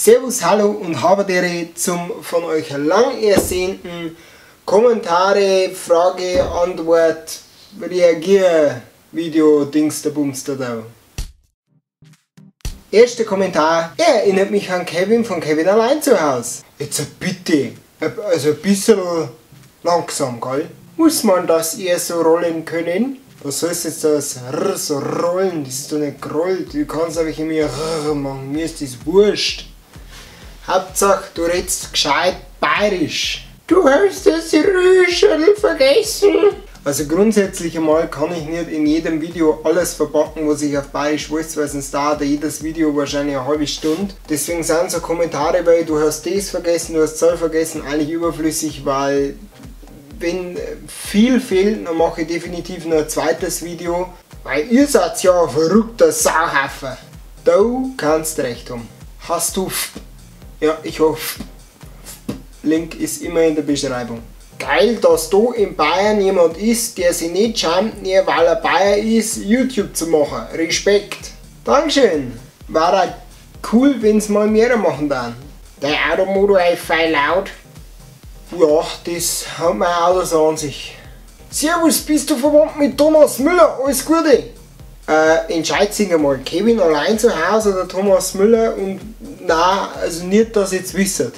Servus, hallo und habedere zum von euch lang ersehnten Kommentare, Frage, Antwort, Reagier, Video, Dings der Bumster da. Erster Kommentar, er erinnert mich an Kevin von Kevin allein zu Hause. Jetzt bitte, also ein bisschen langsam, gell? Muss man das eher so rollen können? Was soll jetzt das R so rollen? Das ist doch nicht gerollt. Du kannst aber immer R machen, mir ist das wurscht. Hauptsache, du redst gescheit bayerisch. Du hast das Rüschel vergessen. Also grundsätzlich einmal kann ich nicht in jedem Video alles verpacken, was ich auf bayerisch weiß, weil sonst dauert jedes Video wahrscheinlich eine halbe Stunde. Deswegen sind so Kommentare, weil du hast das vergessen, du hast das vergessen, eigentlich überflüssig, weil wenn viel fehlt, dann mache ich definitiv noch ein zweites Video. Weil ihr seid ja ein verrückter Sauhaufen. Du kannst recht haben. Hast du F? Ja, ich hoffe. Link ist immer in der Beschreibung. Geil, dass da in Bayern jemand ist, der sich nicht schämt, nur weil er Bayer ist, YouTube zu machen. Respekt. Dankeschön. War auch cool, wenn's mal mehr machen dann. Der Automotor ist fein laut. Ja, das hat mein Auto so an sich. Servus, bist du verwandt mit Thomas Müller? Alles Gute. Entscheidet sich einmal, Kevin allein zu Hause oder Thomas Müller und na, also nicht, dass ihr jetzt wisst.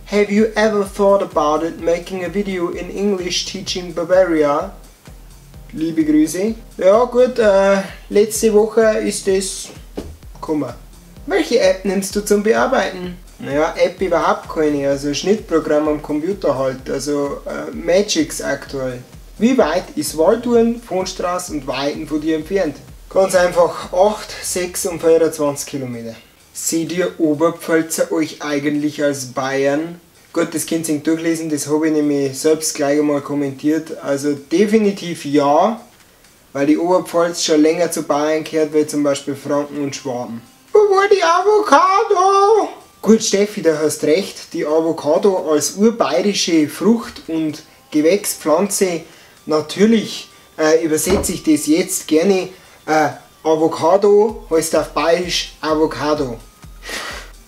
Have you ever thought about it, making a video in English teaching Bavaria? Liebe Grüße. Ja gut, letzte Woche ist das gekommen. Welche App nimmst du zum Bearbeiten? Naja, App überhaupt keine, also Schnittprogramm am Computer halt, also Magix aktuell. Wie weit ist Waldurn, Fohnstraße und Weiden von dir entfernt? Ganz einfach 8, 6 und 24 Kilometer. Seht ihr Oberpfälzer euch eigentlich als Bayern? Gut, das könnt ihr durchlesen, das habe ich nämlich selbst gleich einmal kommentiert. Also definitiv ja, weil die Oberpfalz schon länger zu Bayern gehört, wie zum Beispiel Franken und Schwaben. Wo war die Avocado? Gut, Steffi, da hast recht. Die Avocado als urbayerische Frucht und Gewächspflanze, natürlich übersetze ich das jetzt gerne. Avocado heißt auf Bayerisch Avocado.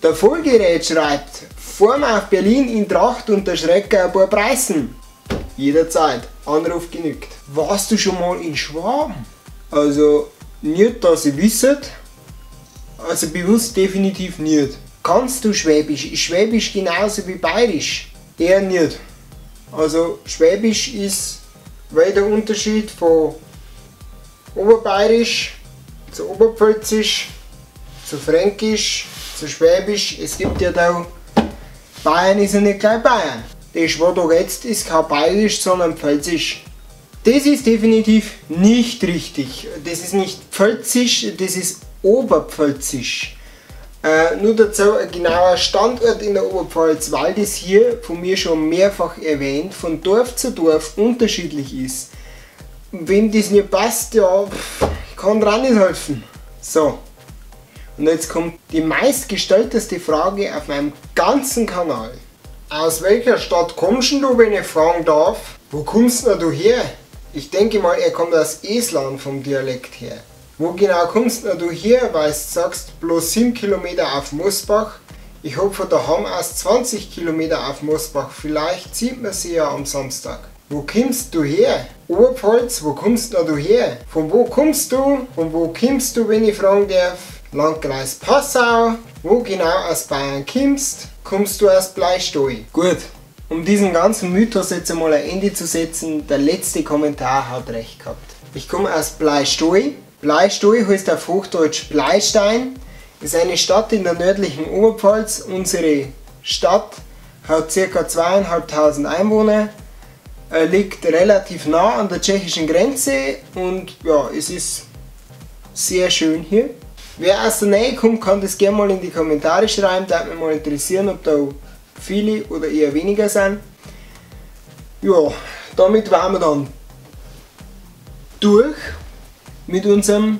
Der Vollgerät schreibt, fahren wir auf Berlin in Tracht und der Schrecker ein paar Preisen. Jederzeit, Anruf genügt. Warst du schon mal in Schwaben? Also nicht, dass ihr wisst, also bewusst definitiv nicht. Kannst du Schwäbisch? Ist Schwäbisch genauso wie Bayerisch? Eher nicht. Also Schwäbisch ist weil der Unterschied von Oberbayerisch zu Oberpfälzisch, zu Fränkisch, zu Schwäbisch. Es gibt ja da, Bayern ist ja nicht gleich Bayern. Das, was du redest, ist kein Bayerisch, sondern Pfälzisch. Das ist definitiv nicht richtig. Das ist nicht Pfälzisch, das ist Oberpfälzisch. Nur dazu ein genauer Standort in der Oberpfalz, weil das hier von mir schon mehrfach erwähnt, von Dorf zu Dorf unterschiedlich ist. Wem das nicht passt, ja, kann dran nicht helfen. So, und jetzt kommt die meistgestellteste Frage auf meinem ganzen Kanal. Aus welcher Stadt kommst denn du, wenn ich fragen darf? Wo kommst denn du her? Ich denke mal, er kommt aus Estland vom Dialekt her. Wo genau kommst denn du her, weil du sagst, bloß 7 Kilometer auf Mosbach. Ich hab von daheim aus 20 Kilometer auf Mosbach, vielleicht sieht man sie ja am Samstag. Wo kommst du her? Oberpfalz, wo kommst denn du her? Von wo kommst du? Von wo kommst du, wenn ich fragen darf? Landkreis Passau. Wo genau aus Bayern kommst? Kommst du aus Bleistall? Gut, um diesen ganzen Mythos jetzt einmal ein Ende zu setzen, der letzte Kommentar hat recht gehabt. Ich komme aus Bleistall. Bleistall heißt auf Hochdeutsch Bleistein, ist eine Stadt in der nördlichen Oberpfalz. Unsere Stadt hat ca. 2500 Einwohner, liegt relativ nah an der tschechischen Grenze und ja, es ist sehr schön hier. Wer aus der Nähe kommt, kann das gerne mal in die Kommentare schreiben, da würde mich mal interessieren, ob da viele oder eher weniger sind. Ja, damit waren wir dann durch mit unserem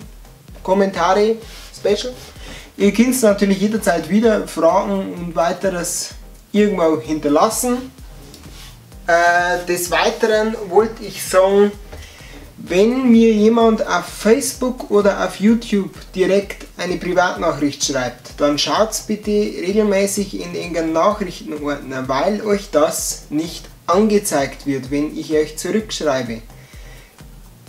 Kommentare-Special. Ihr könnt natürlich jederzeit wieder Fragen und weiteres irgendwo hinterlassen. Des Weiteren wollte ich sagen, Wenn mir jemand auf Facebook oder auf YouTube direkt eine Privatnachricht schreibt, dann schaut's bitte regelmäßig in irgendeinen Nachrichtenordner, weil euch das nicht angezeigt wird, wenn ich euch zurückschreibe.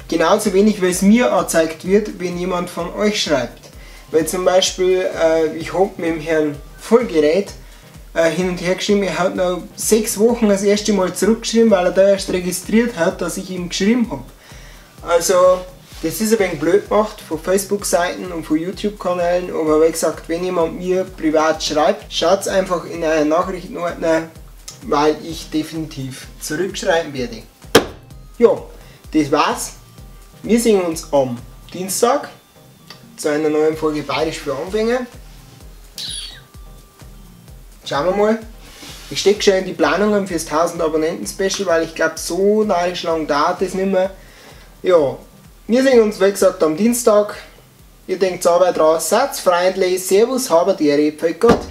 Genauso wenig, weil es mir angezeigt wird, wenn jemand von euch schreibt. Weil zum Beispiel, ich hab mit dem Herrn Vollgerät hin und her geschrieben, er hat noch 6 Wochen das erste Mal zurückgeschrieben, weil er da erst registriert hat, dass ich ihm geschrieben hab. Also, das ist ein wenig blöd gemacht von Facebook-Seiten und von YouTube-Kanälen, aber wie gesagt, wenn jemand mir privat schreibt, schaut's einfach in euren Nachrichtenordner, weil ich definitiv zurückschreiben werde. Ja, das war's. Wir sehen uns am Dienstag zu einer neuen Folge Bayerisch für Anfänger. Schauen wir mal. Ich stecke schon in die Planungen fürs 1000 Abonnenten Special, weil ich glaub, so narrisch lang dauert das nicht mehr. Ja, wir sehen uns wie gesagt am Dienstag. Ihr denkt aber dran, seid freundlich, Servus, habert Ehre, pfui Gott.